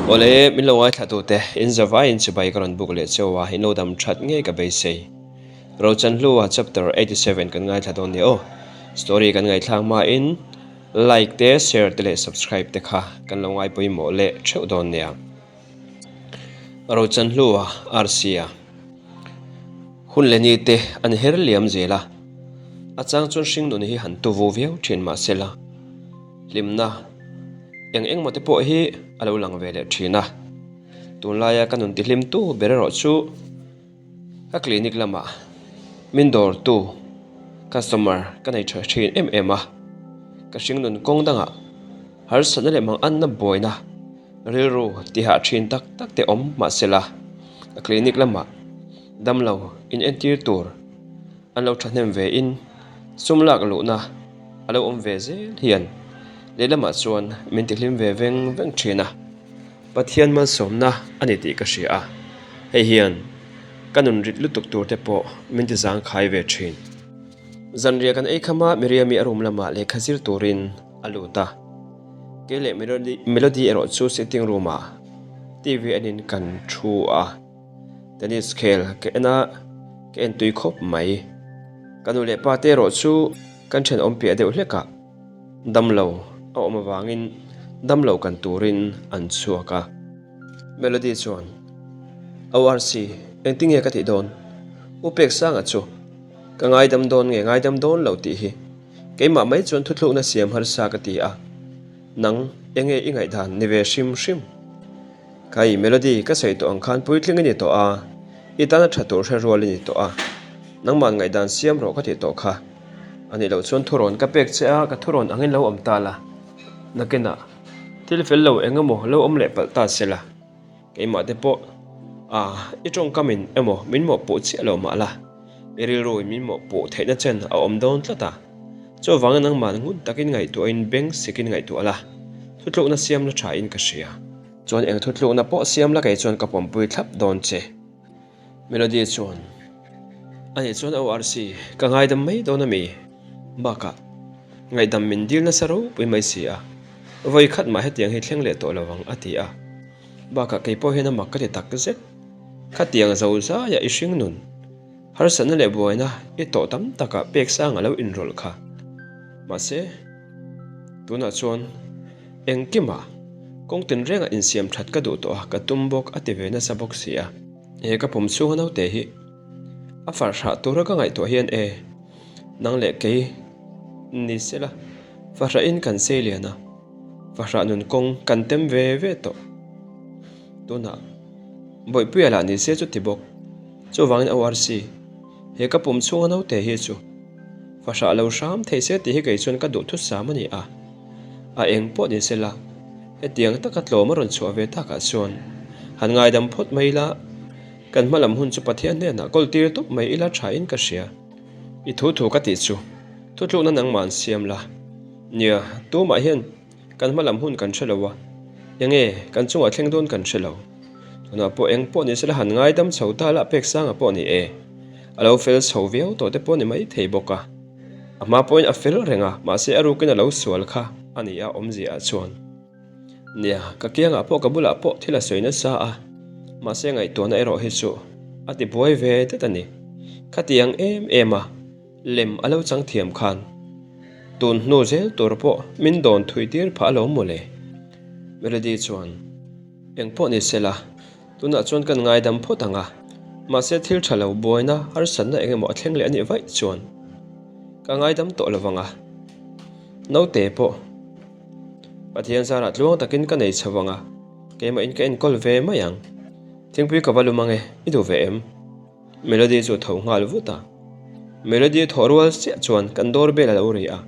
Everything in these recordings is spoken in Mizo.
Awle, min lo ngaithla tute, in zavaiin chibai ka rawn buk leh cheu a, in lo dam that ngei ka beisei. Rochanhlua chapter 87 kan ngaithla dawn nia aw. Story kan ngaihthlak hmain like te, share te leh subscribe te kha kan lo ngai pawimawh leh theuh dawn nia. Rochanhlua RC-a hun leh ni te an her liam zel a, a chang chuan hringnun hi han tuvu viau thin mahsela hlimna eng engmaw te pawh hi a lo lang ve leh thin a, tunlaia ka nun tihlimtu ber erawh chu Ka clinic lamah min dawrtu customer ka nei tha thin em em a, ka hringnun kawng dangah harsatna leh manganna buaina rilru tihah thin tak tak te awm mahsela ka clinic lamah damlo in entir tur an lo thahnem ve in sum lak luhna a lo awm ve zel hian lehlamah chuan min tihlim ve veng veng thin a. Pathian malsawmna a ni tih ka hria a, hei hian ka nun rit lutuk tur te pawh min ti zangkhai ve thin. Zanriah kan ei kham a, Miriami a room lamah lehkha zir turin a lut a, kei leh Melody erawh chu sitting room ah TV enin kan thu a, tennis khel ka en a, ka en tui khawp mai. Ka nu leh pa te erawh chu kan thenawm piah deuh hlek ah. Damlo a awm avangin damlo kan turin an chhuak a. Melody chuan, ORC, engtinge ka tih dawn? U Peksanga chu ka ngaidam dawn nge ngaidam dawn lo tih hi keimah mai chuan thuthlukna siam harsa ka ti a, nang enge i ngaihdan ni ve hrim hrim? Kai, Melody, ka sawi tawh ang khan puitling i ni tawh a, i tana tha tur hre rual i ni tawh a, nangmah ngaihdan siam rawh ka tih tawh kha. A nih loh chuan thurawn ka pek che a, ka thurawn angin lo awm ta la, nakinah thil fel lo eng emaw lo awm leh palh ta se la, keimah te pawh a i tawngkamin emaw min mawhpuh chiah lo mah la, i rilruin min mawhpuh theihna chen a awm dawn tlat a, chuvangin nangmah ngun takin ngaihtuahin beng sikin ngaihtuah la, thutlukna siam la thain ka hria. Chuan eng thutlukna pawh siam la kei chuan ka pawmpui thlap dawn che. Melody chuan, A nih chuan ORC, ka ngaidam mai dawn a mi? Bakah, ngaihdam min dil nasa ropui mai si a, vawi khat mah hetiang hi thleng leh tawh lo ang, a ti a. Bakah kei pawh hian a mak ka ti tak zet. Khatiang zo zaia i hring nun, harsatna leh buaina i tawh tam takah pek sang a lo inrawlh kha. Mahse, tunah chuan engkimah kawng tinrengah insiam that ka duh tawh a, ka tum bawk, a ti ve nasa bawk si a. He ka pum chhunga naute hi a farhrah tura ka ngaihtuah hian e, nang leh kei ni sela fahrahin kan sei lian a, fahrah nun kawng kan tem ve ve tawh. Tunah Bawihpuia lah ni se chu ti bawk, chuvangin ORC, he ka pum chhunga naute hi chu fahrah lo hram thei se tih hi kei chuan ka duh thusam a ni a. A eng pawh ni sela, hetiang taka tlawm a rawn chhuah ve takah chuan han ngaidam phawt mai ila, kan hma lam hun chu Pathian hnenah kawl tir tawp mai ila thain ka hria. I thu thu ka tih chu thutlukna nangmah an siam la. Nia, tumah hian kan hma lam hun kan hre lo a, enge kan chungah thleng dawn kan hre lo. Tunah pawh eng pawh ni sela han ngaidam chho ta lah pek sanga pawh ni e, a lo fel chho viau tawh te pawh ni mai thei bawk a. A hma pawhin a fel reng a, mahse a rukin a lo sual kha a ni a awmzia chuan. Nia, ka kiangah pawh ka bulah pawh thil a sawi nasa a, mahse ngaihtuahna erawh hi chu a ti buai ve det a ni. Khatiang em em a lem a lo chang thiam khan tun hnu zel tur pawh min dawn thui tir phah alawm mawle. Melody chuan eng pawh ni sela. Tunah chuan kan ngaidam phawt ang a, mahse thil tha lo buaina harsatna eng emaw a thleng leh a nih vaih chuan ka ngaidam tawh lo vang a, naute pawh Pathian zarah tluang takin ka nei chho vang a, keimahin ka enkawl ve mai ang. Thingpui ka va lum ang e, i duh ve em? Melody chu a tho nghal vut a. Melody thawh rual chiah chuan kan door bell a lo ri a.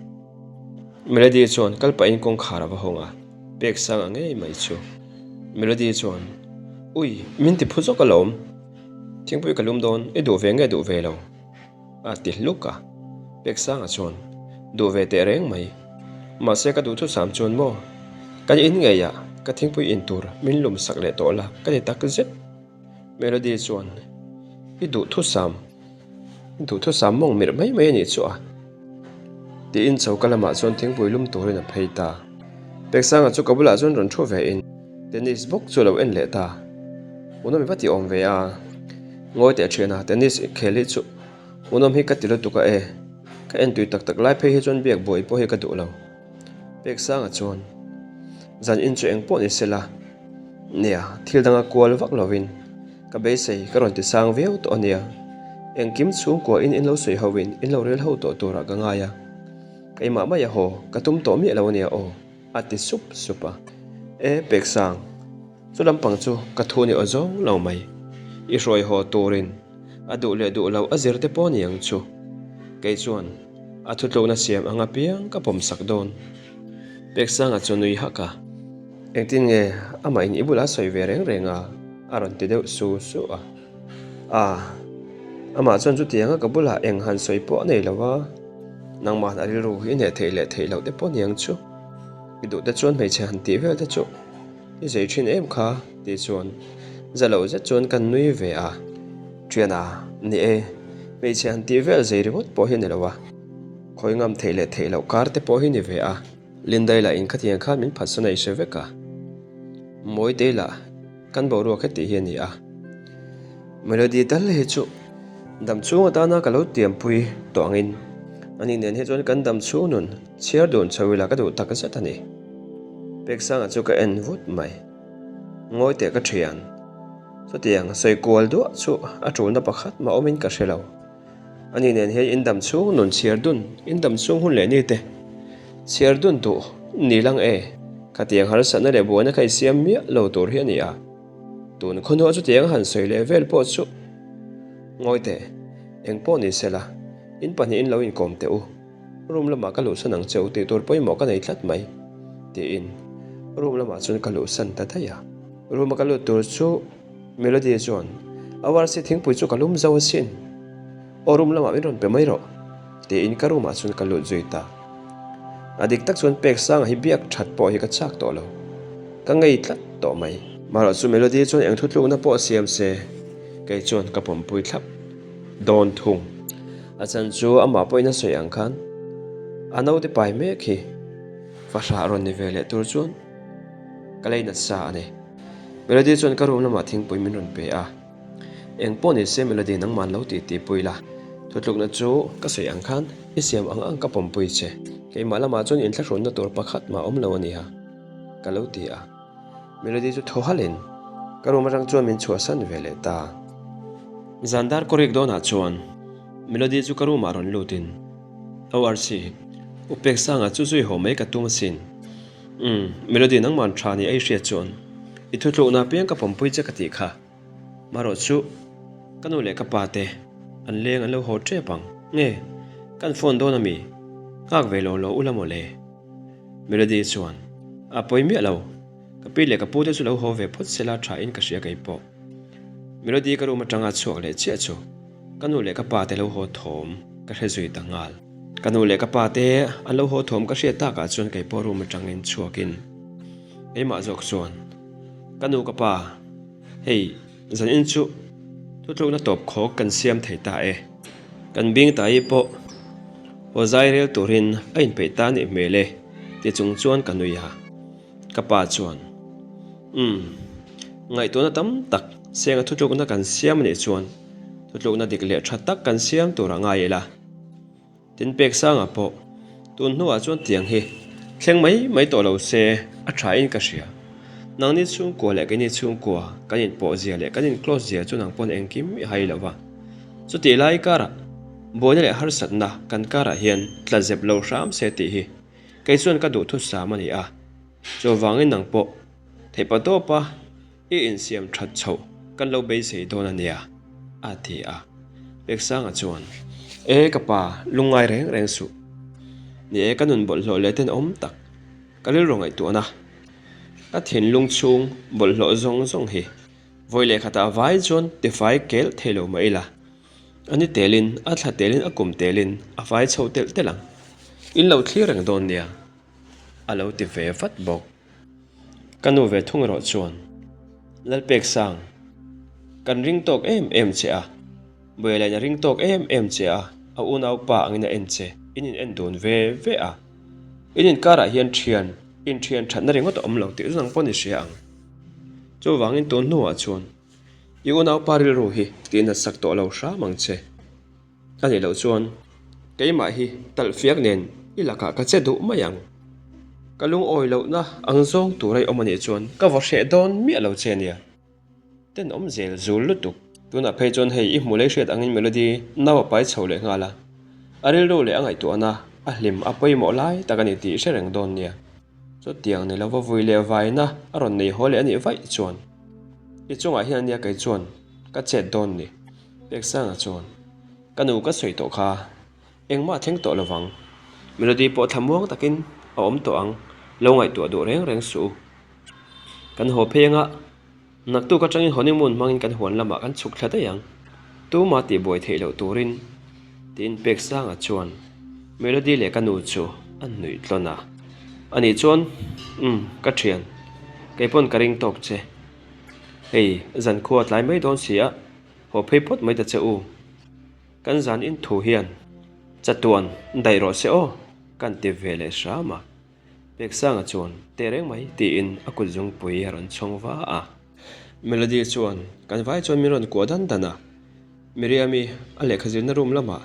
Melody chuan kal pahin kawngkhar a va hawng a, pek sang a ngei mai chu. Melody chuan, Ui, min ti phu zawk alawm. Thingpui ka lum dawn, i duh ve nge duh ve lo? a ti hluk a. Pek sanga chuan, Duh ve teh reng mai. Mahse ka duhthusam chuan maw, kan in ngeiah ka thingpui in tur min lum sak leh tawh la ka ti tak zet. Melody chuan, I duhthusam, i duhthusam mawng mirh mai mai a nih chu a, tiin choka lamah chuan thingpui lum turin a phei ta. Peksanga chu ka bulah chuan rawn thu ve in. Tennis bawk chu a lo en leh ta. Hmuhnawm i va ti awm ve a. Ngawi teh thian a, tennis khel hi chu hmuhnawm hi ka ti lutuk a e. Ka en tui tak tak lai phei hi chuan biak buai pawh hi ka duh lo. Pek sangah chuan zan in chu eng pawh ni se la, nia thil danga kual vak lovin ka beisei ka rawn ti sang viau tawh a nia. Engkim chhungkua in in lo sawi ho in in lo rel ho tawh turah ka ngai a, keimah mai a haw ka tum tawh miah lo a nia aw a ti sup sup a. E pek sang, chu lampang chu ka thu ni aw zawng lo mai, i hruai haw turin a duh leh duh lo a zir te pawh ni ang chu kei chuan A thutlukna siam ang apiang ka pawm sak dawn. Peksanga chu nui hak a, Engtin nge amah in i bulah sawi ve reng reng a? a rawn ti deuh su su a. A, amah chuan chutianga ka bulah eng han sawi pawh a nei lo a, nangmah a rilru hi i hneh theih leh theih loh te pawh niang chu. I duh te chuan hmeichhe han tih vel te chu i zei thin em kha tih chuan za lo zet chuan kan nui ve a. Ṭhiana, Ni e, hmeichhe han tih vel zei ringawt pawh hi a ni lo a, khawi ngam theih leh theih loh kar te pawh hi ni ve a. Lindai lah in khatiang khan min phatsan a i hre vek a, Mawitei lah kan boruak heti hi a ni a. Melody tal hi chu dam chhung atana ka lo tiampui tawh angin ani nen hi chuan kan dam chhung nun chhiar dun chho ila ka duh tak zet a ni. Peksanga chu ka en vut mai. Ngawi teh ka ṭhian. Chutiang sawi kual duah chu a ṭulna pakhat mah awmin ka hre lo. Ani nen hian in dam chhung nun chhiar dun, in dam chhung hun leh ni te chhiar dun duh ni lang e. Khatiang harsatna leh buaina kha i siam miah lo tur hi a ni a. Tun khawhnuah chutiang a han sawi leh vel pawh chu ngawi teh, eng pawh ni sela, in pahnihin lo inkawm teh u. Room lamah ka luhsan ang che u tih tur pawimawh ka nei tlat mai, tiin room lamah chuan ka luhsan ta daih a. Room a ka lut tur chu Melody chuan, ORC thingpui chu ka lum zo asin, aw room lamah min rawn pe mai rawh, tiin ka room ah chuan ka lut zui ta. A dik tak chuan pek sanga hi biak that pawh hi ka chak tawh lo, ka ngei tlat tawh mai. Marawh chu Melody chuan eng thutlukna pawh siam se, kei chuan ka pawmpui thlap dawn thung. A chan chu amah pawhin a sawi ang khan a naute pai mek hi fahrah rawn ni ve leh tur chuan ka lei nasa a ni. Melody chuan ka room lamah thingpui min rawn pe a, Eng pawh ni se Melody nangman lo tih tih pui la, thutlukna chu ka sawi ang khan i siam ang ang ka pawmpui che, keimah lamah chuan inthlahrunna tur pakhat mah awm lo a nia ka lo ti a. Melody chu thaw halhin ka room atang chuan min chhuahsan ve leh ta. Zan dar kawrik dawnah chuan Melody chu ka room ah rawn lutin, ORC, U Peksanga chu zui haw mai ka tum asin. Umm, Melody nangman tha ni a i hriat chuan i thuthlukna apiang ka pawmpui che ka tih kha. Marawh chu ka nu leh ka pa te an leng an lo haw tep ang. Nge, kan phone dawn ami? Nghak ve lo lo ula mawle. Melody chuan, A pawi miah lo, ka pi leh ka pu te chu lo haw ve phawt sela tha in ka hria kei pawh. Melody ka room atanga chhuak leh chiah chu ka nu leh ka pa te lo haw thawm ka hre zui ta nghal. Ka nu leh ka pa te an lo haw thawm ka hriat takah chuan kei pawh room atangin chhuakin keimah zawk chuan ka nu ka pa hei zan in chu thutlukna tawp khawk kan siam thei ta e. Kan bing ta hi pawh haw zai rel turin a inpeih ta nih hmel e ti chung chuan ka nui a. Ka pa chuan, Umm, ngaihtuahna tam tak senga thutlukna kan siam a nih chuan thutlukna dik leh tha tak kan siam tur a ngai ila. Tin pek sangah pawh tun hnuah chuan tiang hi thleng mai mai tawh lo se a tha in ka hria. Nangni chhungkua leh keini chhungkua kan inpawh zia leh kan in close zia chu nang pawn engkim i hai lo va. Chutih lai karah buaina leh harsatna kan karah hian tla zep lo hram se tih hi kei chuan ka duhthusam a ni a. Chuvangin nang pawh theihpa tawpa I insiam that chhoh kan lo beisei dawn a nia, a ti a. Peksanga chuan, E ka pa, lungngai reng reng suh. Ni e, ka nun bawlhhlawh leh tenawm tak, ka rilru ngaihtuahna, ka thinlung chhung bawlhhlawh zawng zawng hi vawi leh khatah vai chuan tifai kelh thei lo mah ila, a ni telin, a thla telin, a kum telin a fai chho telh telh ang. In lo thlir reng dawn nia, a lo ti ve vat bawk. Ka nu ve thung erawh chuan, Lalpeksang, kan ring tawk em em che a, Buailain a ring tawk em em che a, a unaupa angin a en che, in in en dun ve ve a. In inkarah hian thian, inthian thatna ringawt a awm lo tih chu nang pawn i hria ang. Chuvangin tun hnuah chuan i unaupa rilru hi tih sak tawh lo hram ang che. A nih loh chuan keimah hi talh fiak nen i lakah ka che duh mai ang. Ka lungawi lohna ang zawng tur a i awm a nih chuan ka vaw hreh dawn miah lo che nia. Tenawm zel zul lutuk. Tunah phei chuan hei i hmu lei hriat angin Melody nau a pai chho leh nghal a. A rilru leh a ngaihtuahna a hlim a pawimawh lai tak a ni tih hre reng dawn nia. Chutiang ni lova vui leh vaina a rawn nei haw leh a nih vaih chuan i chungah hian ania kei chuan ka chet dawn ni. Peksanga chuan ka nu ka sawi tawh kha engmah thleng tawh lovang. Melody pawh thlamuang takin a awm tawh ang lo ngaihtuah duh reng reng suh u. Kan haw phei anga Naktuk atangin honeymoon hmangin kan huan lamah kan chhuk thla daih ang. Tuma tihbuai theih loh turin tiin Peksanga chuan Melody leh ka nu chu a nuih tlawn a. Ani chuan, Umm, ka thian. Kei pawn ka ring tawk che. Hei, zankhua tlai mai dawn si a, haw phei phawt mai ta che u. Kan zan in thu hian chatuan daih rawh se aw, kan ti ve leh hram a. Peksanga chuan teh reng mai tiin a kut zungpui a rawn chhawng va a. Melody chuan kan vai chuan min rawn kuah dan dan a, Miriami a lehkha zirna room lamah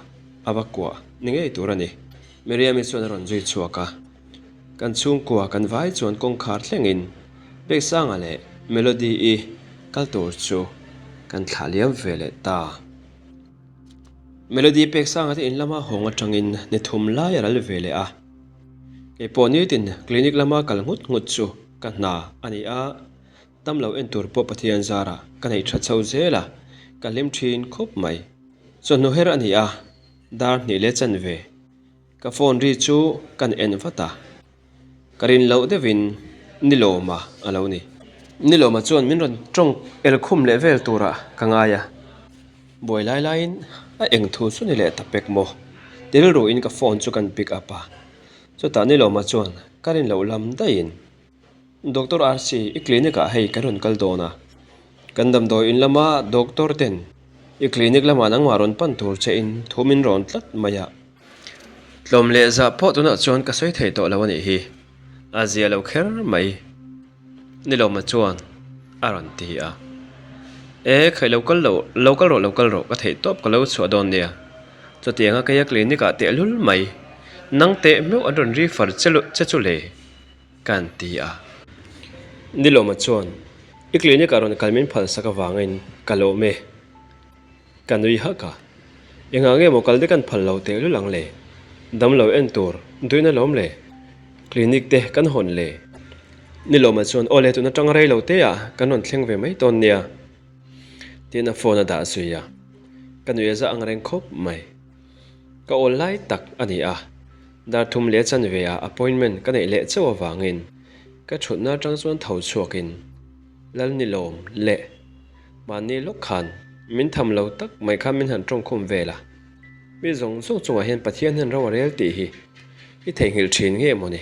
a va kuah ni ngei tur a ni. Miriami chuan a rawn zui chhuak a, kan chhungkua kan vai chuan kawngkhar thlengin Peksanga leh Melody-i kal tur chu kan thlah liam ve leh ta. Melody Peksanga te in lama hawng atangin ni thum lai a ral ve leh a. Kei pawh nitin clinic lama kal nghut nghut chu ka hna a ni a, tam lo en tur pawh Pathian zarah ka neih tha chho zel a, ka hlim thin khawp mai. Chawhnu her a ni a, dar hnih leh chanve ka phone ri chu kan en vat a, ka rin loh deuhin Nilawma a lo ni. Nilawma chuan min rawn tawng el khum leh vel turah ka ngai a. Buai lai laiin a eng thu chu ni leh ta pek maw? Ti rilruin ka phone chu kan pick up a. Chutah Nilawma chuan ka rin loh lam daihin, Doctor RC, i clinic ah hei kan rawn kal dawn a. Kan damdawi in lama doctor ten i clinic lamah nangmah rawn pan tur che in thu min rawn tlat mai a. Tlawm leh zah pawh tunah chuan ka sawi thei tawh lo a nih hi. A zia lo kher mai. Nilawma chuan a rawn ti a. E, khaih lo kal lo, lo kal rawh, lo kal rawh, ka theih tawp ka lo chhuah dawn nia. Chutianga keia clinic ah tehlul mai, nang teh meuh an rawn ri far che che chu le, ka han ti a. Nilawma chuan, I clinic ah rawn kal min phalsak avangin ka lawm e. Ka nui hak a, Engah nge maw kal te kan phal lo teh lul ang le? Damlo en tur duin alawm le? Clinic te kan hawn le? Nilawma chuan aw le tun atanga rei lo te ah kan rawn thleng ve mai dawn nia tiin a phone a dah zui a, ka nui a za ang reng khawp mai. Ka awl lai tak a ni a, dar thum leh chanve ah appointment ka neih leh chauh avangin ka thutna atang chuan tho chhuakin Lalnilawm leh Mahni lawk khan min tham lo tak mai khan min han tawngkhum vel a, mi zawng zawng chungah hian Pathian hian ro a rel tih hi i theihnghilh thin nge maw ni?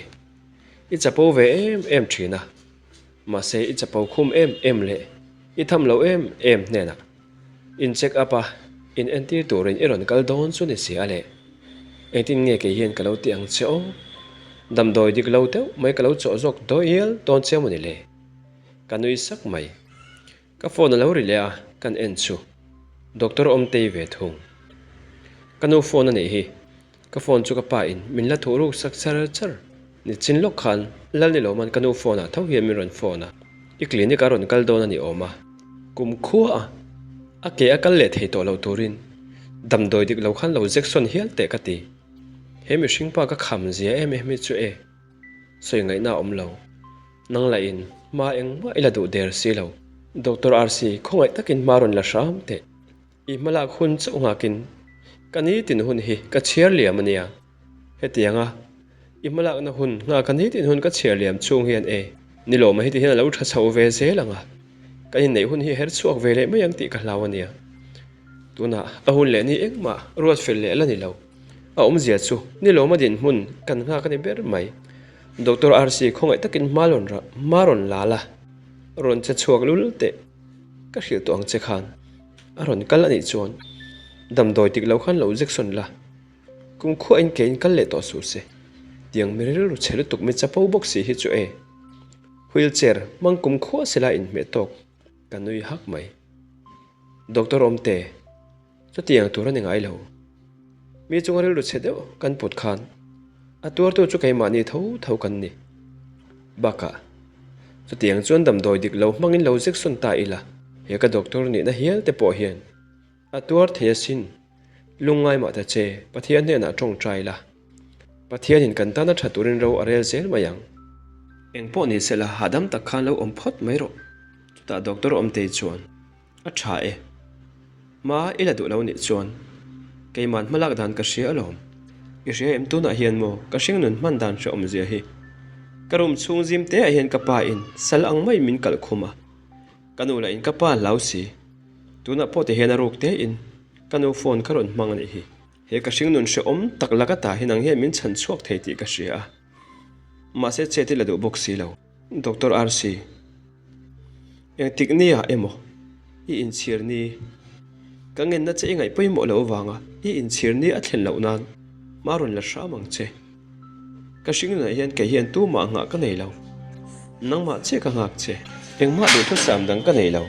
I chapo ve em em thin a, mahse i chapo khum em em leh i tham lo em em hnenah in check up a, in entir turin i rawn kal dawn chu ni si a le. Engtin nge kei hian ka lo ti ang che aw? Damdawi dik lo deuh mai ka lo chawh zawk dawial dawn che maw ni le? Ka nui sak mai. Ka phone a lo ri leh a, kan en chu Doctor Awmtei ve thung. Ka nu phone a nih hi, ka phone chu ka pa in min la thuh ruk sak char char. Nichin lawk khan Lalnilawman ka nu phone ah tho hian min rawn phone a, i clinic a rawn kal dawn a ni awm a. Kum khua a, a ke a kal leh thei tawh loh turin damdawi dik lo khan lo jection hial teh ka ti. He mihring pa ka kham zia em em hi chu e, sawi ngaihna a awm lo. Nang lah in hma engmah i la duh der si lo. Doctor RC, khawngaih takin hma rawn la hram teh. I hmalak hun chauh nghakin ka nitin hun hi ka chhiar liam a nia. Hetianga i hmalakna hun nghah ka nitin hun ka chhiar liam chhung hian e, nilawma heti hian a lo tha chho ve zel ang a, kan inneih hun hi her chhuak ve leh mai ang tih ka hlau a nia. Tunah a hun leh ni engmah ruat fel leh la ni lo. A awmzia chu nilawma dinhmun kan nghak a ni ber mai. Doctor RC khawngaih takin hma rawn ra hma rawn la la, rawn che chhuak lul teh ka hrilh tawh ang che khan a rawn kal anih chuan damdawi tik lo khan lo jection la, kum khuahin ke in kal leh tawh suh se, tiang mi rilru chhe lutuk mi chapo bawk si hi chu e. Wheelchair hmang kum khuah sela inhmeh tawk ka nui hak mai. Doctor Awmte, chutiang tur a ni ngai lo. Mi chunga rilru chhe deuh kan put khan a tuartu chu keimahni tho tho kan ni. Bakah, chutiang chuan damdawi dik lo hmangin lo ziksawn ta ila, he ka doctor nihna hial te pawh hian a tuar thei asin. Lungngai mah ta che, Pathian hnenah tawngtai la. Pathianin kan tana tha turin ro a rel zel mai ang. Eng pawh ni sela hahdam tak khan lo awm phawt mai rawh. Chutah Doctor Awmtei chuan, A tha e. Hma i la duh lo nih chuan keiman hmalak dan ka hria alawm. I hria em tunah hian maw ka hringnun hman dan hre awmzia hi. Ka room chhung zim teah hian ka pa in sal ang mai min kalh khum a. Ka nu lah in ka pa hlau si. Tunah pawh ti hian a ruk te in ka nu phone ka rawn hmang a nih hi. He ka hringnun hrehawm tak laka ta hi nang hian min chhan chhuak thei tih ka hria a. Mahse chet i la duh bawk si lo. Doctor RC. Engtik nia emaw i inchhir ni? Ka ngenna che i ngaih pawimawh loh avanga i inchhir ni a thlen loh nan hma rawn la hram ang che. Ka hringnunah hian kei hian tumah nghah ka nei lo. Nangmah chiah ka nghak che. Engmah duhthusam dang ka nei lo.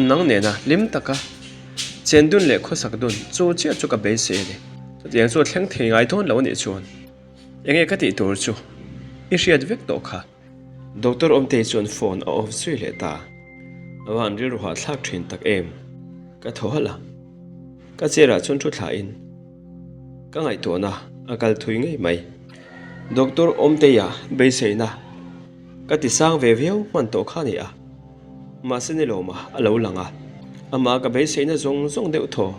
Nang nena hlim taka chen dun leh khawsak dun chu chiah chu ka beisei a ni. Chutiang chu a thleng thei ngai dawn lo a nih chuan enge ka tih tur chu i hriat vek tawh kha. Doctor Awmtei chuan phone a off zui leh ta. A van rilru hahthlak thin tak em? Ka thaw halh a. Ka chair ah chuan thu thlain ka ngaihtuahna a kal thui ngei mai. Doctor Awmteia beiseina ka ti sang ve viau hman tawh kha a ni a. Mahse ni lawma a lo lang a. Amah ka beiseina zawng zawng deuh thaw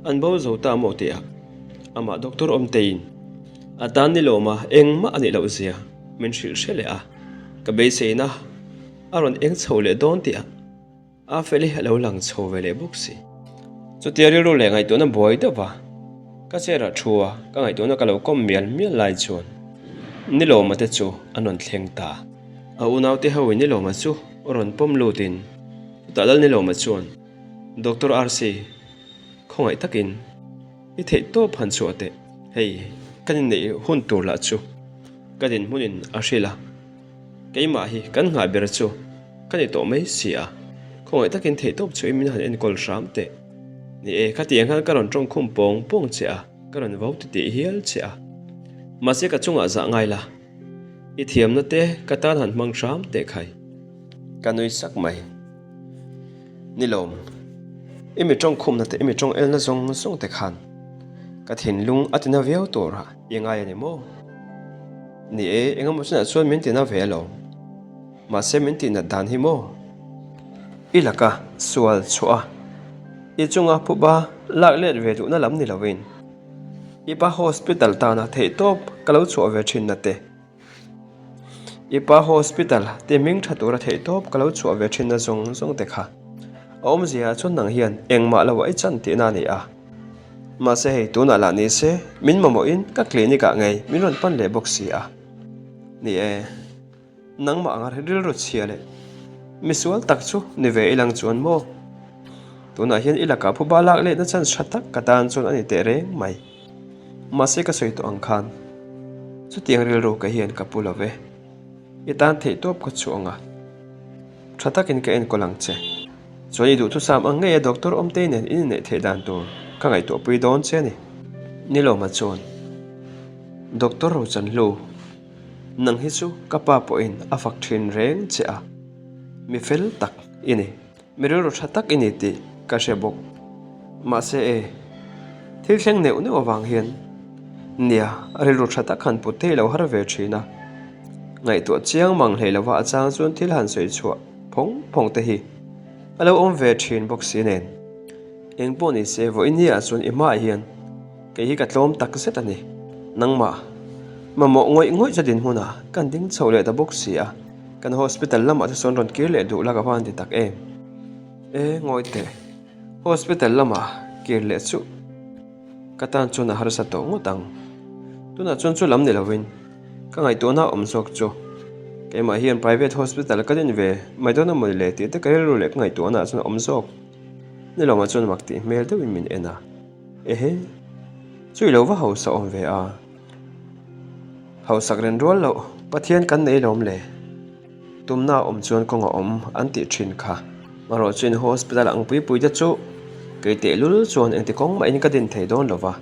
an bo zo ta maw tih ah amah Doctor Awmteiin a tan ni lawma engmah a nih loh zia min hrilh hre leh a, ka beiseina a rawn eng chho leh dawn tih a fel hi a lo lang chho ve leh bawk si. Chutia rilru leh ngaihtuahna buai deuh va, ka chair ah thu a, ka ngaihtuahna ka lo kawm mial mial lai chuan Nilawma te chu an rawn thleng ta. A unaute ho in Nilawma chu rawn pawm lut in chutah lal Nilawma chuan Doctor RC khawngaih takin I theih tawp han chhuah teh. Hei, kan inneih hun tur lah chu ka dinhmunin a hrilh a, keimah hi kan nghah ber chu ka ni tawh mai si a, khawngaih takin theih tawp chu i min han enkawl hram teh. Ni e, khatiang khan ka rawn tawngkhum pawng pawng che a, ka rawn vo titih hial che a. Mahse ka chungah zah ngai la, i thiamna te ka tan han hmang hram teh khai. Ka nui sak mai. Ni lawm, i mi tawngkhumna te i mi tawng elna zawng zawng te khan ka thinlung a tina viau tur a i ngai a ni maw? Ni e, engemaw chinah chuan min tina ve alawm. Mahse min tihnat dan hi maw? I laka sual chhuah a, i chunga phuba lak let ve duhna lam ni lovin i pa hospital tana theihtawp ka lo chhuah ve thinna te, I pa hospital ti hming tha tura theih tawp ka lo chhuah ve thinna zawng zawng te kha a awmzia ah chuan nang hian engmah lo ah i chan tihna a ni a. Mahse hei tunah lah ni se min mamawhin ka clinic ah ngei min rawn pan leh bawk si a. Ni e, nangmah anga rilru chhia leh misual tak chu ni ve ilang chuan maw? Tunah hian i lakah phuba lak lehna chance tha tak ka tan chuan a ni teh reng mai. Mahse ka sawi tawh ang khan chutiang rilru ka hian ka pu lo ve. I tan theih tawp ka chhuah ang a, tha takin ka enkawl ang che. Chuan i duhthusam ang ngei a doctor Awmtei nen in inneih theih dan tur ka ngaihtuahpui dawn che a ni. Nilawma chuan, Doctor Rochanhlu, nang hi chu ka pa pawhin a fak thin reng che a, mi fel tak i ni. Mi rilru tha tak i ni tih ka hre bawk. Mahse e, thil thleng neuh neuh avang hian nia rilru tha tak han put thei lo har ve thin a. Ngaihtuah chiang mang hlei lova a chang chuan thil han sawi chhuah phawng phawng te hi a lo awm ve thin bawk si nen. Eng pawh ni se vawiin ni ah chuan i hmaah hian kei hi ka tlawm tak zet a ni. Nangmah mamawh ngawih ngawih chu dinhmunah kan ding chho leh ta bawk si a. Kan hospital lamah te sawn rawn kir leh duh la ka van ti tak em? E, ngawi teh. Hospital lamah kir leh chu ka tan chuan a harsa tawh ngawt ang. Tunah chuan chu lam ni lovin ka ngaihtuahna awm zawk chu keimah hian private hospital ka din ve mai dawn a mawni le tih te ka rilru leh ka ngaihtuahna ah chuan a awm zawk. Ni lawmah chuan mak tih hmel deuhin min en a. Ehe, chu i lo va hausa awm ve a. Hausak ren rual loh Pathian kan nei lawm le. Tumna a awm chuan kawng a awm an tih thin kha. Marawh chuin hospital ang pui pui te chu kei tehlul chuan engti kawng mahin ka din thei dawn lo va.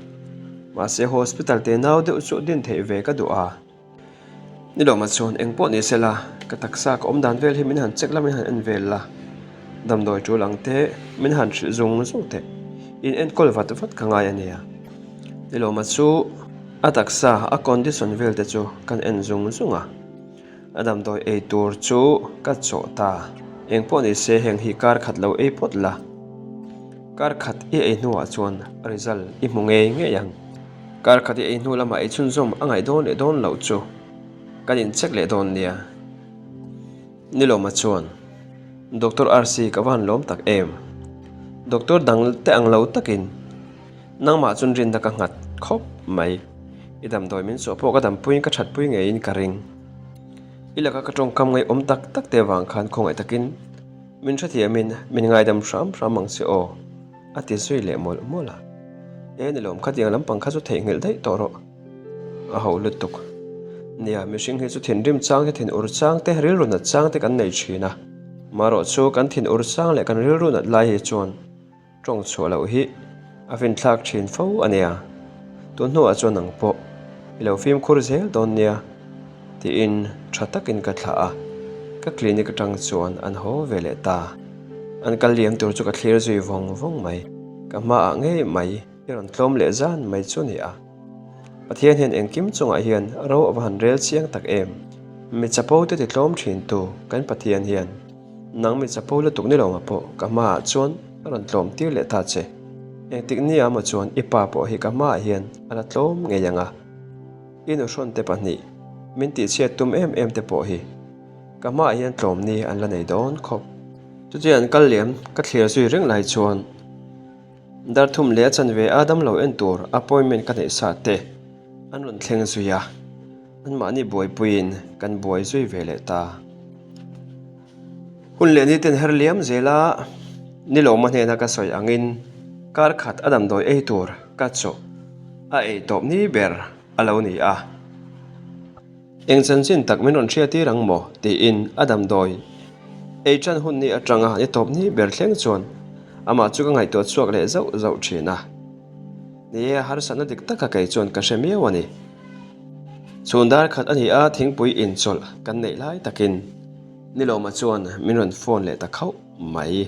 Mahse hospital te nau deuh chu din theih ve ka duh a. Ni lo mah chuan eng pawh ni sela ka taksa ka awm dan vel hi min han check la min han en vel la. Damdawi tul ang te min han hrilh zung zung teh. In enkawl vat vat ka ngai a nia. Ni lo mah chu a taksa a condition vel te chu kan en zung zung a. A damdawi ei tur chu ka chawh ta. Eng pawh ni se heng hi kar khat lo ei phawt la. Kar khat i ei hnuah chuan result i hmu ngei ngei ang. Kar khat i ei hnu lamah ei chhunzawm a ngaih dawn leh dawn loh chu kan incheck leh dawn nia. Nilawma chuan, Doctor RC ka va han lawm tak em? Doctor dang te ang lo takin nangmah chuan rinna ka nghat khawp mai. I damdawi min chhuah pawh ka dampuiin ka thatpui ngeiin ka ring. I laka ka tawngkam ngaihawm tak tak te avang khan khawngaih takin min hrethiamin min ngaidam hram hram ang che aw. A ti zui leh mawlh mawlh a. E ni lawm khatiang lampang kha chu theihnghilh daih tawh rawh. A ho lutuk. Nia, mihring hi chu thinrim chang te, thin ur chang te, rilru nat chang te kan nei thin a. Marawh chu kan thin ur chang leh kan rilru nat lai hi chuan tawng chhuah loh hi a finthlak thin fo a nia. Tun hnuah chuan nang pawh i lo fimkhur zel dawn nia tiin tha takin ka thlah a. Ka clinic atang chuan an haw ve leh ta. An kal liam tur chu ka thlir zui vawng vawng mai. Ka hmaah ngei mai i rawn tlawm leh zan mai chu ni a. Pathian hian engkim chungah hian ro a va han rel chiang tak em? Mi chapo te ti tlawm thin tu kan Pathian hian nang mi chapo lutuk ni lo mah pawh ka hmaah chuan a rawn tlawm tir leh ta che. Engtik nia maw chuan i pa pawh hi ka hmaah hian a la tlawm ngei ang a. I nuhrawn te pahnih min tihchhiat tum em em te pawh hi Ka hmaah hian tlawm ni an la nei dawn khawp. Chutia an kal liam ka thlir zui reng lai chuan Darthum leh a chanve a damlo en tur appointment ka neih sa te an rawn thleng zui a, anmahni buaipuiin kan buai zui ve leh ta. Hun leh ni ten her liam zel a, Nilawma hnena ka sawi angin kar khat a damdawi ei tur ka chawh a ei tawp ni ber a lo ni a. Eng chanchin tak min rawn hriatir ang maw? tiin a damdawi ei ṭan hun ni aṭanga ni tawp ni ber thleng chuan amah chu ka ngaihtuah chhuak leh zauh zauh ṭhin a. Ni e, a harsatna dik taka kei chuan ka hre miau a ni. Chhun dar khat a ni a, thingpui inchawlh kan neih lai takin Nilawma chuan min rawn phone leh ta khauh mai.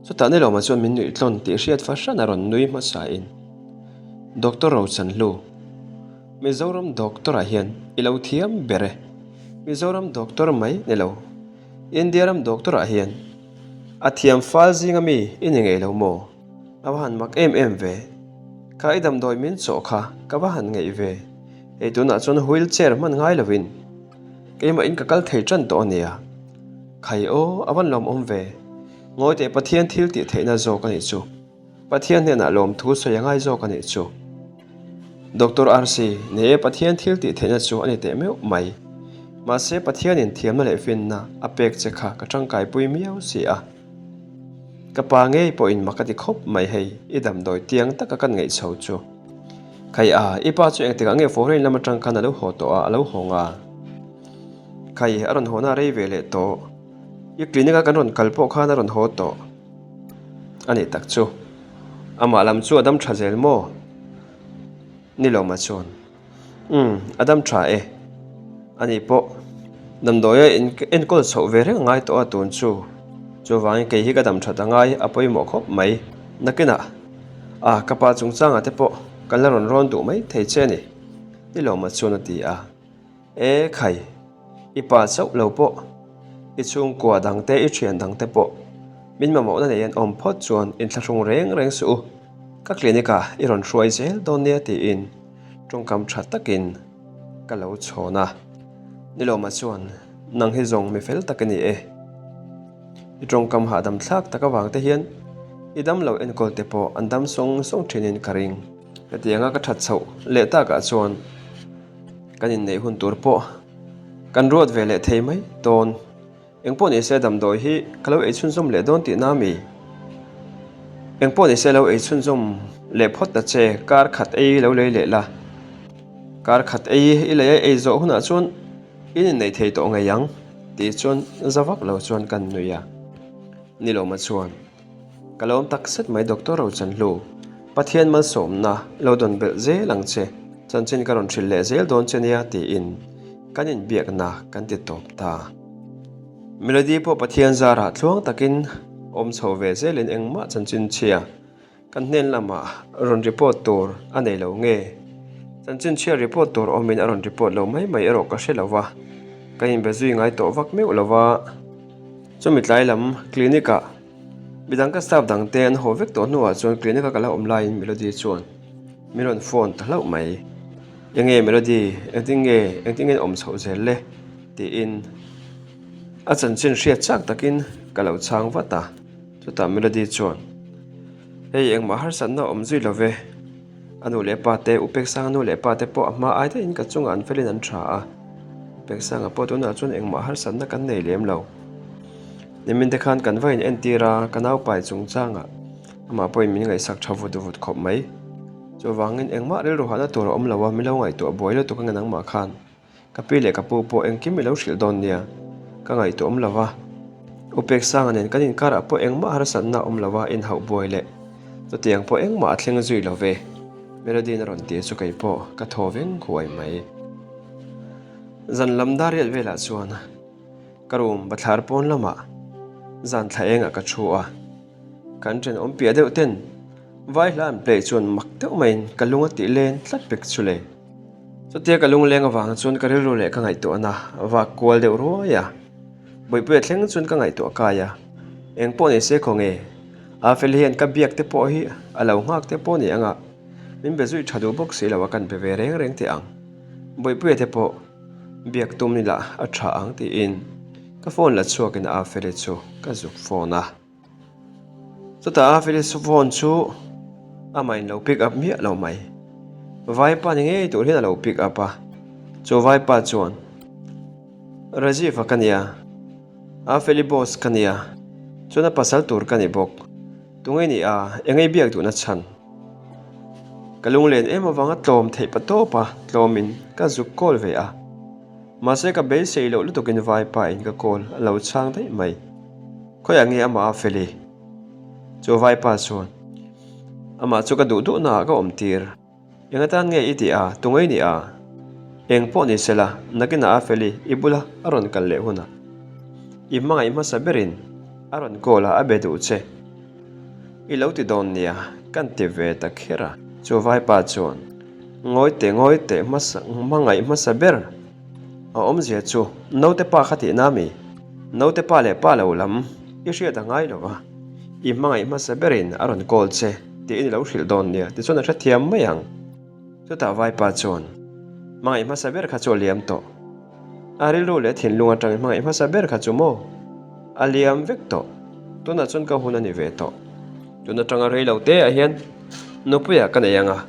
Chutah Nilawma chuan min nuih tlawn tih hriat fahran a rawn nui hmasain Doctor Rochanhlu, Mizoram doctor ah hian i lo thiam ber e. Mizoram doctor mai ni lo, India ram doctor ah hian a thiam fal zing ami i ni ngei lo maw? A va han mak em em ve. Kha i damdawi min chawh kha ka va han ngeih ve. Hei tunah chuan wheel chair hman ngai lovin keimah in ka kal thei tan tawh a nia. Khai aw, a van lawmawm ve. Ngawi teh Pathian thil tih theihna zawk a nih chu. Pathian hnenah lawmthu sawi a ngai zawk a nih chu. Doctor RC, Ni e, Pathian thil tih theihna chu a ni teh meuh mai. Mahse, Pathianin thiamna leh finna a pek che kha ka tangkaipui miau si a. Ka pa ngei pawhin mak a ti khawp mai hei, i damdawi tiang taka kan ngaih chho chu. Khai a, i pa chu engtikah nge foreign lam atang khan a lo haw tawh a, a lo haw nga. Khai, a rawn hawna rei ve leh tawh. I clinic a kan rawn kal pawh khan a rawn haw tawh. A nih tak chu. Amah lam chu a dam tha zel maw? Ni lo mah chuan. Umm, a dam tha e. A nih pawh, damdawi a enkawl chhoh ve reng a ngai tawh a tun chu. Chuvangin kei hi ka dam that a ngai, a pawimawh khawp mai. Nakinah, a, ka pa chungchangah te pawh kan la rawn rawn duh mai thei che a ni. Ni lo mah chuan a ti a. E khai, i pa chauh lo pawh, i chhungkua dangte, i thian dangte pawh min mamawhna nei an awm phawt chuan inthlahrung reng reng suh u, ka clinic ah i rawn hruai zel dawn nia tiin tawngkam tha takin ka lo chhawn a. Nilawma chuan, Nang hi zawng mi fel tak i ni e. I tawngkam hahdam thlak tak avang te hian i damlo enkawl te pawh an dam sawng sawng thinin ka ring. Hetianga ka that chhoh leh takah chuan Kan inneih hun tur pawh kan ruat ve leh thei mai dawn. Engpawh ni se damdawi hi ka lo ei chhunzawm leh dawn tihna ami? Engpawh ni se lo ei chhunzawm leh phawt ta che, kar khat ei lo lei leh la. Kar khat ei i lei a ei zawh hunah chuan in inneih thei tawh ngei ang. Tih chuan za vak lo chuan kan nui a. Nilawma chuan, Ka lawm tak zet mai Doctor Rochanhlu, Pathian malsawmna lo dawn belh zel ang che, chanchin ka rawn hrilh leh zel dawn che nia tiin kan inbiakna kan ti tawp ta. Melody pawh Pathian zarah tluang takin awm chho ve zelin engmah chanchin chhia kan hnen lamah rawn report tur a nei lo nge? Chanchin chhia report tur awmin a rawn report lo mai mai erawh ka hre lo va, ka inbe zui ngai tawh vak meuh lo va. Chumi tlai lam clinic ah midang ka staff dang te an haw vek tawh hnuah chuan clinic a ka la awm laiin Melody chuan min rawn phone ta hlauh mai. Enge Melody, engtin nge, engtin nge awm chhoh zel le? Tiin a chanchin hriat chak takin ka lo chhang vat a. Chutah Melody chuan, Hei engmah harsatna awm zui lo ve. A nu leh pa te, U Peksanga nu leh pa te pawh a hma ai daihin ka chungah an felin an tha a. Peksanga pawh tunah chuan engmah harsatna kan nei lem lo. Nimin te khan kan va in entir a, ka naupai chungchangah amah pawhin min ngaihsak tha vut vut khawp mai. Chuvangin engmah rilru hahna tur a awm lo a, min lo ngaihtuah buai lutuk ange nangmah khan. Ka pi leh ka pu pawh engkim i lo hrilh dawn nia, ka ngaihtuah awm lo va. U Peksanga nen kan inkarah pawh engmah harsatna awm lo va inhauh buai leh chutiang pawh engmah a thleng zui lo ve, Melody-in a rawn ti chu kei pawh ka thaw veng huai mai. Zan lam dar riat velah chuan ka room bathlar pawn lamah zan thla engah ka thu a, kan thenawm piah deuh ten vai hla an play chuan mak deuh maiin ka lung a tih len tlat pek chu le. Chutia ka lungleng avang chuan ka rilru leh ka ngaihtuahna a vak kual deuh ruai a. Buipuia thleng chuan ka ngaihtuah kai a, eng pawh ni se khaw nge? Afel hian ka biak te pawh hi a lo nghak te pawh ni anga min be zui tha duh bawk si lo a kan be ve reng reng teh ang. Buipuia te pawh biak tum ni lah a tha ang tiin ka phone la chhuakin Afeli chu ka zuk phone a. Chutah a Felix phone chu amah in lo pick up miah lo mai. Vaipa ni ngei tur hian a lo pick up a. Chu vaipa chuan, Rajiv-a ka nia, a Feli boss ka nia, chuan a pasal tur ka ni bawk. Tunge ni a, eng ei biak duhna chhan? Ka lunglen em avanga tlawm theih pa tawp a, tlawmin ka zuk call ve a. Mahse ka beisei loh lutukin vaipa in ka call a lo chhang daih mai. Khawiah nge amah a fel i? Chu vaipa chuan, Amah chu ka duh duhna ah ka awm tir. Eng atan nge i tih a, tungei ni a? Eng pawh ni sela, nakinah a fel i, i bula a rawn kal leh hunah. I hmangaih hmasa berin a rawn call a, a be duh che. I lo ti dawn nia, kan ti ve ta kher a. Chu vaipa chuan, Ngawi teh, ngawi teh, hmasa, hmangaih hmasa ber. A awmzia chu naute pa kha tihna mi? Naute pa leh pa lo lam i hriat a ngai lo va, i hmangaih hmasa berin a rawn call che tiin i lo hrilh dawn nia tichuan a hrethiam mai ang. Chutah vaipa chuan hmangaih hmasa ber kha chu a liam tawh. A rilru leh thinlung atangin hmangaih hmasa ber kha chu maw? A liam vek tawh. Tunah chuan ka hun a ni ve tawh. Tun atanga rei lo te ah hian nupuiah ka nei ang a,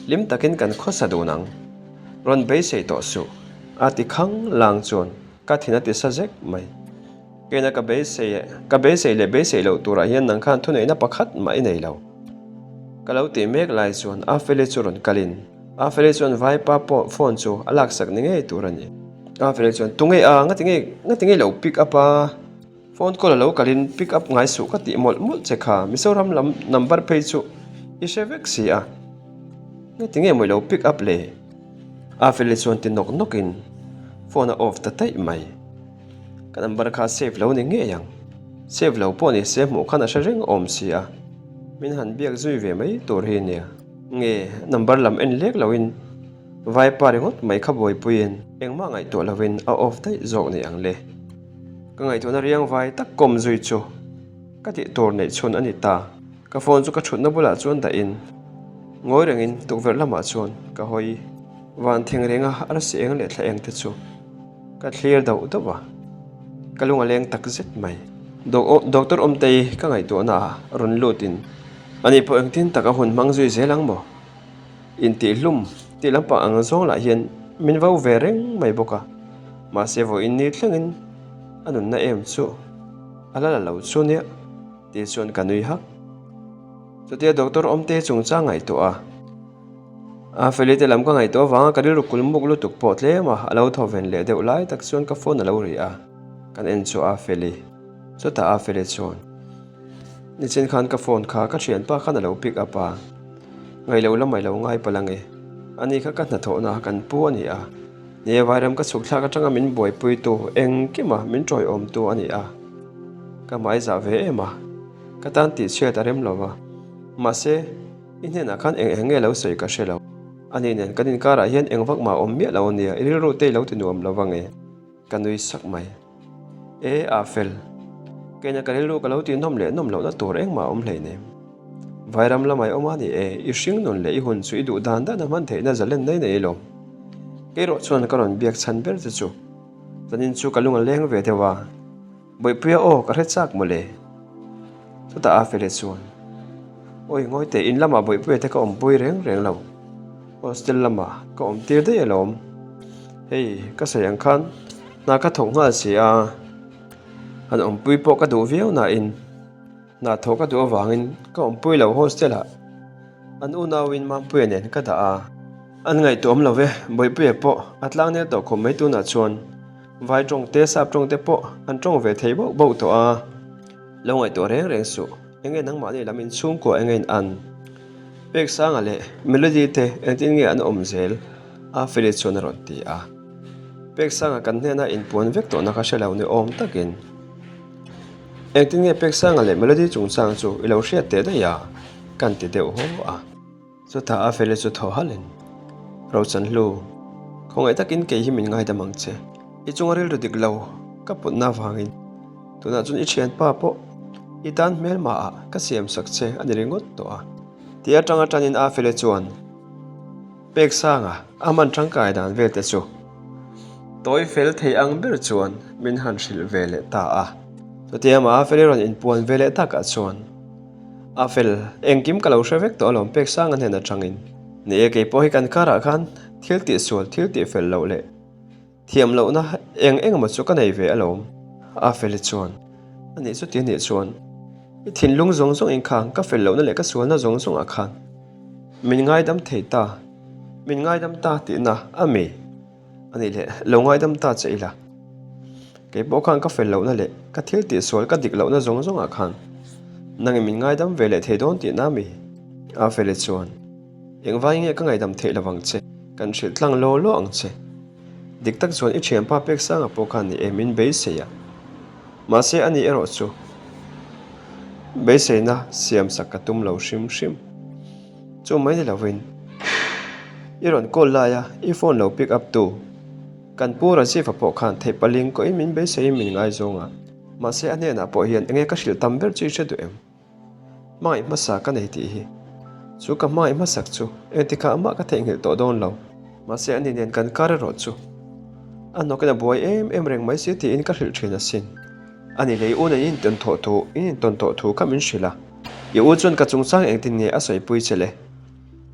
hlim takin kan khawsa dun ang. Rawn beisei tawh suh, a ti khang lang chuan ka thin a ti sa zek mai. Keina ka beisei ka beisei leh beisei loh turah hian nang khan thuneihna pakhat mah i nei lo. Ka lo tih mek lai chuan Afeli chu rawn kalin Afeli chuan vaipa pawh phone chu a laksak ni ngei tur a ni. Afeli chuan Tunge a, ngati nge ngati nge lo pick up a? Phone call a lo kalin pick up ngai suh ka tih mawlh mawlh che kha, Mizoram lam number phei chu i hre vek si a, ngati nge mawi lo pick up le? Afeli chuan ti nawk nawkin phone a off ta daih mai. Ka number kha save lo ni ngei ang, save lo pawh ni se hmuh khan a hre reng awm si a, min han biak zui ve mai tur hi nia. Nge number lam en lek loin vaipa ringawt mai kha buaipuiin engmah ngaihtuah loin a off daih zawk ni ang le. Ka ngaihtuahna riang vai tak kawm zui chu ka tih tur neih chhun a ni ta. Ka phone chu ka thutna bulah chuan dahin ngawi rengin tukverh lamah chuan ka hawi van thing renga arsi eng leh thla eng te chu ka thlir dauh dauh a, ka lung a leng tak zet mai. Doctor Awmtei ka ngaihtuahna ah rawn lutin ani pawh engtin tak a hun hmang zui zel ang maw? Intihhlum tih lampang ang zawng lah hian min vo ve reng mai bawk a, mahse vawiin ni thlengin a nunna em chu a la la lo chu nia tih chuan ka nui hak. Chutia doctor Awmte chungchang ngaihtuah a, a Feli te lam ka ngaihtuah avanga ka rilru kulmuk lutuk pawh tlem a, a lo thaw ven leh deuh lai tak chuan ka phone a lo ri a. Kan en chu a Feli. Chutah a Feli chuan, Nichin khan ka phone kha ka thianpa khan a lo pick up a, ngailo lamah i lo ngai palh ange. Ani kha ka hnathawhna kan pu a ni a, ni e vairam ka chhuk thlak atanga min buaipuitu engkima min tawiawmtu a ni a. Ka hmai zah ve em a, ka tan tihchhiat a rem lo va. Mahse, i hnenah khan eng eng nge lo sawi ka hre lo. Ani nen kan inkarah hian eng vak mah awm miah lo a nia, i rilru te i lo ti nuam lo va nge. Ka nui sak mai. E, a fel. Keina ka rilru ka lo tih nawm leh nawm lohna tur engmah a awm hleinem. Vairam lamah i awm a ni e, i hring nun leh i hun chu i duh dan dan a hman theihna zalen nei nei lo. Kei rawh chuan ka rawn biak chhan ber che chu. Zanin chu ka lung a leng ve deuh a. Bawihpuia aw ka hre chak mawle. Chutah a fele chuan, Awi ngawi teh, in lamah Bawihpuia te ka awmpui reng reng lo. Hostel lamah ka awm tir daih alawm. Hei, ka sawi ang khan hna ka thawk nghal si a, han awmpui pawh ka duh viau nain hna thawh ka duh avangin ka awmpui lo hostel ah an unauin Mampuia nen ka dah a. An ngaihtuah awm lo ve, Bawihpuia pawh a tlangnel tawh khawp mai tunah chuan. Vai tawng te, sap tawng te pawh an tawng ve thei bauh bauh tawh a. Lo ngaihtuah reng reng suh, enge nangmahni lam in chhungkua enge in an? Peksanga leh Melody te engtin nge an awm zel? a Feli chuan a rawn ti a. Peksanga kan hnena inpuan vek tawhna kha hre lo ni awm takin. Engtin nge Peksanga leh Melody chungchang chu i lo hriat teh daih a? kan ti deuh haw a. Chutah a fele chu thaw halh in, Rochanhlu, khawngaih takin kei hi min ngaidam ang che. I chunga rilru dik lo ka putna avangin tunah chuan i thianpa pawh i tan hmelma ah ka siam sak che a ni ringawt tawh a. Ti atanga tanin a fele chuan Peksanga a hman tangkai dan vel te chu tawi fel thei ang ber chuan min han hrilh ve leh ta a. Chutia amah a fele rawn inpuan ve leh takah chuan A fel, engkim ka lo hre vek tawh alawm pek sang a hnen atangin. Ni e, kei pawh hi kan karah khan thil tih sual, thil tih fel loh leh thiam lohna eng eng emaw chu ka nei ve alawm. A fel hi chuan, A nih chuti anih chuan i thinlung zawng zawng in khan ka fel lohna leh ka sualna zawng zawngah khan min ngaidam thei ta, min ngaidam ta tihna a mi? A nih leh, lo ngaidam ta che ila. Kei pawh khan ka fel lohna leh ka thil tihsual ka dik lohna zawng zawngah khan nangin min ngaidam ve leh thei dawn tihna mi? A feli chuan, Engvai nge ka ngaidam theih lovang che, kan hrilh tlang law law ang che. Dik tak chuan i thianpa Peksanga pawh khan ni e min beisei a. Mahse ani erawh chu beiseina siamsak ka tum lo hrim hrim. Chu mai ni lovin i rawn call laia i phone lo pick up tu kan pu Rajiv-a pawh khan theih paling kawhin min beiseiin min ngaizawng a, mahse a hnenah pawh hian enge ka hrilh tam ber chu i hre duh em? Hmangaih hmasa ka nei tih hi. Chu ka hmangaih hmasak chu engtikah amah ka theihnghilh tawh dawn lo. Mahse ani nen kan kar erawh chu a hnawkin a buai em em reng mai si tiin ka hrilh thin asin. Ani leh i u nen in intawn thawh thu in intawn tawh thu kha min hrilh a. I u chuan ka chungchang engtin nge a sawipui che le?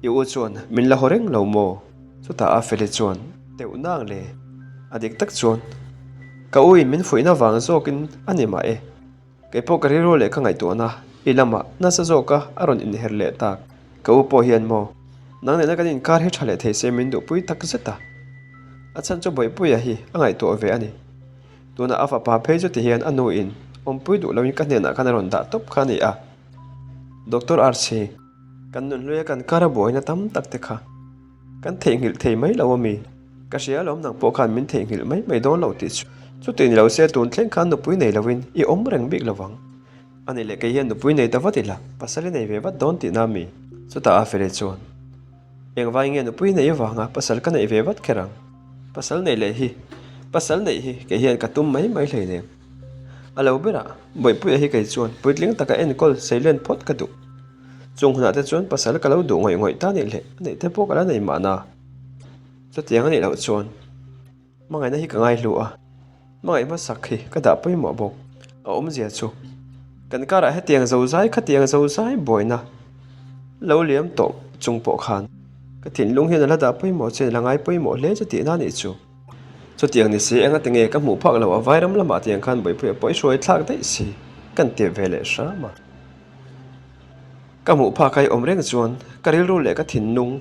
I u chuan min la haw reng lo maw? Chutah a Feli chuan teuh nang le. A dik tak chuan ka u in min fuihna vang zawkin a ni mah e. Kei pawh ka rilru leh ka ngaihtuahna i lamah nasa zawka a rawn inher leh tak. Ka u pawh hian maw nang nena kan inkar hi tha leh thei se min duhpui tak zet a. A chhan chu Bawihpuia hi a ngaihtuah ve a ni. Tunah a fapa phei chu tihian a nu in awmpui duh loin ka hnenah khan a rawn dah tawp kha a ni a. Doctor Archie, kan nunhluia kan kar a buaina tam tak te kha kan theihnghilh thei mai lo a mi? Ka hria alawm nang pawh khan min theihnghilh mai mai dawn lo tih chu. Chuti ni lo se tun thleng khan nupui nei loin i awm reng bik lovang. A nih leh kei hian nupui nei ta vat ila, pasal i nei ve vat dawn tihna a mi? Chutah a fele chuan. Engvai nge nupui nei avanga pasal ka neih ve vat kher ang? Pasal neih leh hi, pasal neih hi kei hian ka tum mai mai hleinem. A lo berah, Bawihpuia hi kei chuan puitling taka enkawl seilen phawt ka duh. Chung hunah te chuan pasal ka lo duh ngawih ngawih ta nih leh a neih te pawh ka la nei mahna. Chutiang a nih loh chuan hmangaihna hi ka ngaihlu a, hmangaih hmasak hi ka dah pawimawh bawk. A awmzia chu kan karah hetiang zozai khatiang zozai buaina lo liam tawh chung pawh khan ka thinlung hian a la dah pawimawh che la ngai pawimawh hle chu tihna nih chu. Chutiang ni si enga tinge ka hmuh phak loh a vairam lamah tiang khan Bawihpuia pawh i hruai thlak daih si kan ti ve leh hram a. Ka hmuh phak a i awm reng chuan ka rilru leh ka thinlung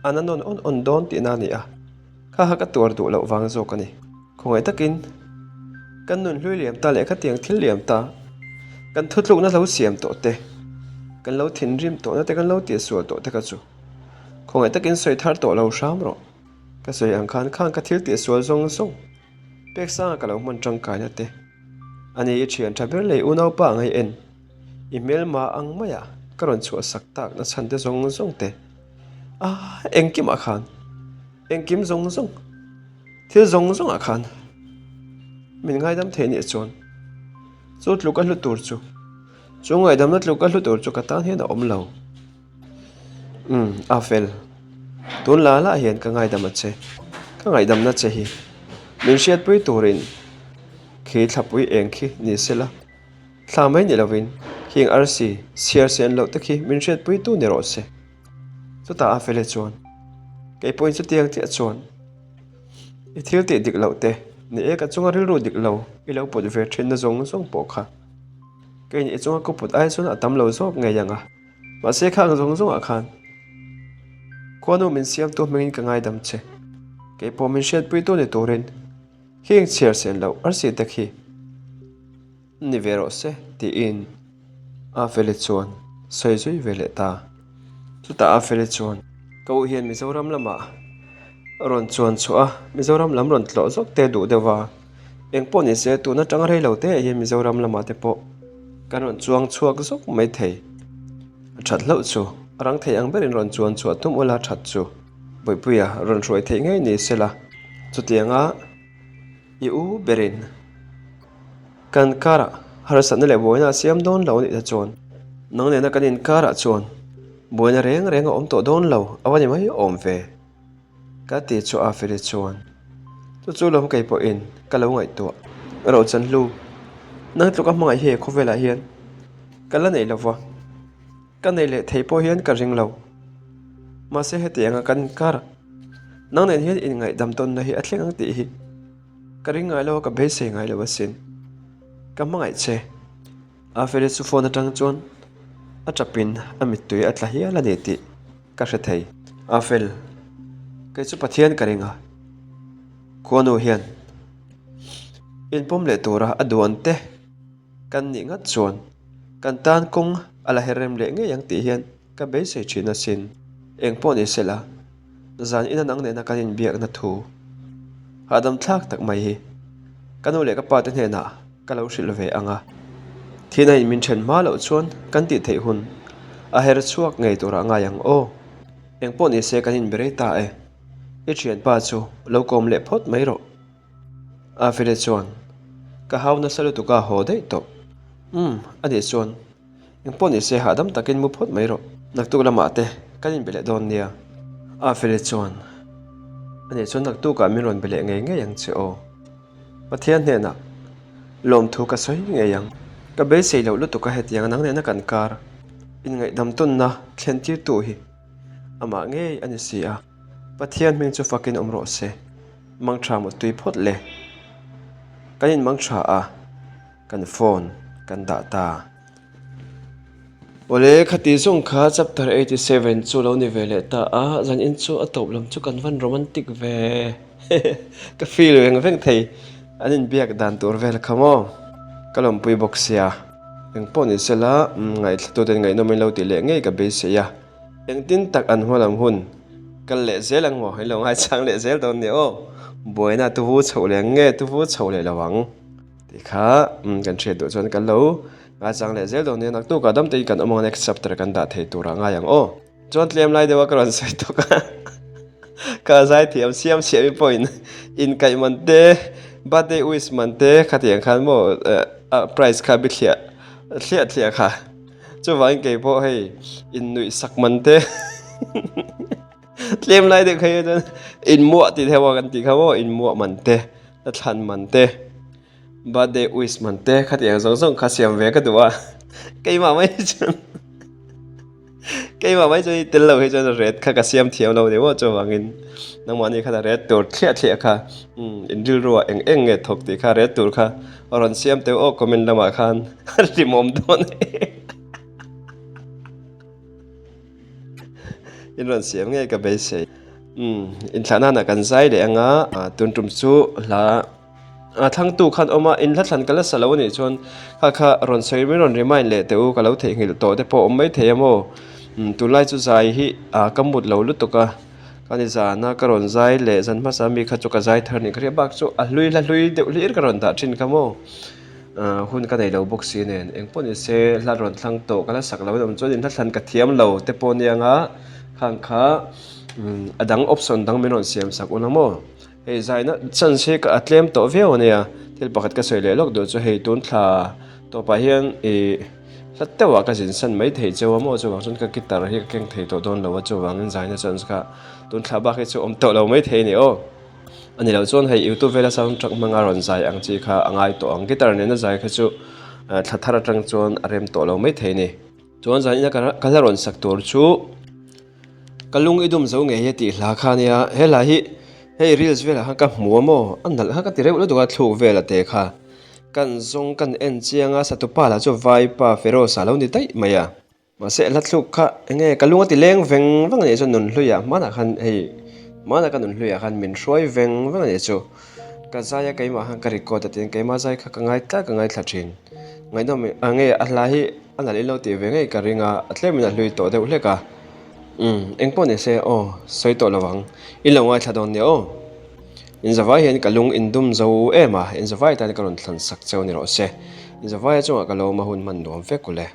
a na nawn awn awn dawn tihna a ni a. Kha kha ka tuar duh loh vang zawk a ni. Khawngaih takin. Kan nun hlui liam ta leh khatiang thil liam ta, kan thutlukna lo siam tawh te, kan lo thinrim tawhna te, kan lo tihsual tawh te kha chu khawngaih takin sawi thar tawh lo hram rawh. Ka sawi ang khan khan ka thil tihsual zawng zawng pek sanga ka lo hman tangkaina te a ni. I thian tha ber leh i unaupa ang hei en i hmelma ang maia ka rawn chhuahsak takna chhan te zawng zawng te a engkimah khan engkim zawng zawng thil zawng zawngah khan min ngaidam thei nih chuan chu tluk a hlu tur chu chu ngaihdamna tluk a hlu tur chu ka tan hian a awm lo. Umm a fel. Tun la lah hian ka ngaidam a che. Ka ngaihdamna che hi min hriatpui turin khi thlapui eng khi ni sela. Thla mai ni lovin khing arsi chhiar sen loh te khi min hriatpui tu ni rawh se. Chutah a fele chuan kei pawhin chutiang chiah chuan i thil tih dik loh te ni e ka chunga rilru dik lo i lo put ve thinna zawng zawng pawh kha kei i chunga ka put ai chuan a tam lo zawk ngei ang a. Mahse khang zawng zawngah khan khuanu min siamtu hmingin ka ngaidam che. Kei pawh min hriatpuitu ni turin heng chhiar sen loh arsi te khi ni ve rawh se tiin Afeli chuan sawi zui ve leh ta. Chutah Afeli chuan ka u hian Mizoram lamah rawn chuan chhuah a, Mizoram lam rawn tlawh zawk te duh deuh va, eng pawh ni se tun atanga rei lo te ah hian Mizoram lamah te pawh kan rawn chuang chhuak zawk mai thei. A that hlauh chu a rang thei ang berin rawn chuan chhuah tum ula that chu Bawipuia rawn hruai theih ngei ni sela chutianga i u berin kan karah harsatna leh buaina a siam dawn lo anih te chuan nang nena kan inkarah chuan buaina reng reng a awm tawh dawn lo a va ni mai awm ve. Ka ti chu a Feli chuan, Chu chu lawm kei pawhin ka lo ngaihtuah Rochanhlu, nang tluka hmangaih hi khawvelah hian ka la nei lova, ka nei leh thei pawh hian ka ring lo. Mahse hetianga kan inkar nang nen hian inngaihdam tawnna hi a thleng ang tih hi ka ring ngai lo a, ka beisei ngai lo asin. Ka hmangaih che. A Feli chu phone atang chuan a tapin a mittui a tla hial a ni tih Ka hre thei. A fel. Kei chu Pathian ka ring a. Khuanu hian inpawm leh tura a duan te kan nih ngat chuan kan tan kawng a la her rem leh ngei ang tih hian ka beisei thin asin. Eng pawh ni sela, zan ina nang nena kan inbiakna thu hahdam thlak tak mai hi ka nu leh ka pa te hnenah Ka lo hrilh ve ang a, thihna in min then hma loh chuan kan tih theih hun a her chhuak ngei turah ngai ang aw. Engpawh ni se kan inberei ta e, i thianpa chu lo kawm leh phawt mai rawh. Afele chuan ka hau nasa lutuk a haw daih tawh. Umm, a nih chuan engpawh ni se hahdam takin mu phawt mai rawh. Naktuk lamah te kan inbe leh dawn nia. Afele chuan a nih chuan naktukah min rawn be leh ngei ngei ang che aw. Pathian hnenah lawmthu ka sawi ngei ang. Ka beisei loh lutuk a hetiang nang nena kan kar inngaihdam tawnna thlen tirtu hi amah ngei a ni si a. Pathian hming chu fakin awm rawh se. Mangtha mutui phawt le. Kan inmangtha a, kan phone kan dah ta. Awle, khati zawng kha chapter 87 chu lo ni ve leh ta a, zan in chu a tawp lam chu kan van romantic ve ka feel veng veng thei, an inbiak dan tur vel kha maw ka lawmpui bawk sia, engpawh ni sela ngaihthla tuten ngaihnawm in lo tih leh ngei ka beisei a, engtin tak an hma lam hun kal leh zel ang maw, in lo ngaichang leh zel dawn nia aw, buaina tuvu chhoh leh ang nge tuvu chhoh leh lo ang. Tih kha kan hriat duh chuan kan lo ngaichang leh zel dawn nia naktuk ah dam tein kan awm ang next chapter kan dah thei tur ah ngai ang aw. Chuan tlem lai deuh a ka rawn sawi tawk a ka zai thiam siam siam i pawhin inkaih man te birthday wish man te khatiang khan maw a prize kha bi thliah thliah thliah kha chuvangin kei pawh hei innuih sak man te tlem lai deuh kha chuan inmuah tih theih a kan tih kha maw inmuah man te. Ka thlan man te, birthday wish man te khatiang zawng zawng kha siam ve ka duh a, keimah mai chuan keimah mai chuan i tel lo hi chuan ret kha ka siam thiam lo ni maw chuvangin nangmahni khan a ret tur thliah thliah kha umm in rilruah eng eng nge thawk tih kha ret tur kha a rawn siam teuh aw comment lamah khan a hlimawm dawn em. In rawn siam ngei ka beisei. Umm inthlahna ah kan zai leh anga tun tum chu hla A thlangtu khan awm a, in hlathlan ka la sa lo a nih chuan kha kha rawn sawi min rawn remind leh teh u, ka lo theihnghilh tawh te pawh awm mai thei a maw? Umm tunlai chu zai hi ah ka mut lo lutuk a, ka ni zan a ka rawn zai leh zan hmasa mi kha chu ka zai thar nih ka hria bak chu a hlui hla hlui deuh hlir ka rawn dah thin kha maw? Ah hun ka nei lo bawk si nen eng pawh ni se hla rawn thlang tawh ka la sak lo a awm chuan in hlathlan ka thiam lo te pawh nia nga khang kha umm a dang option dang min rawn siam sak ula maw? Hei zaina chance hi a tlem tawh viau a nia, thil pakhat ka sawi leh lawk duh chu hei tun thla tawpah hian ih hla deuhah ka zin san mai thei cheu a maw chuvang chuan ka guitar hi ka keng thei tawh dawn lo a chuvangin zaina chance kha tun thla bak hi chu awm tawh lo mai thei a ni aw. A ni loh chuan hei youtube vela sound track hmanga rawn zai ang chi kha a ngai tawh ang guitar nena zai kha chu thla thar atang chuan a rem tawh lo mai thei a ni. Chuan zaina ka hla rawn sak tur chu. Ka lung i dum zo ngei e tih hla kha ania, he hla hi hei reels velah khan ka hmu a maw, a nalh kha ka ti reuh lutuk a thluk vel a te kha. Kan zawng kan en chiang a, satupa lah chu vaipa Feroz a lo ni daih mai a. Mahse a hla thluk kha enge ka lung a ti leng veng veng a nih chuan nunhluiah hmanah khan hei hmanah ka nunhluiah khan min hruai veng veng a nih chu. Ka zai a keimah khan ka record a tiin keimah zai kha ka ngaithla ka ngaithla thin. Ngaihnawm enge a hla hi A nalh in lo tih ve ngei ka ring a, a tlemin a hlui tawh deuh hlek a. Umm, eng pawh ni se aw, sawi tawh lo ang. In lo ngaithla dawn nia aw. In zavai hian ka lung in dum zo em a, in zavai tan ka rawn thlan sak cheu ni rawh se. In zavaia chungah ka lawm a hun hman nuam vek ule.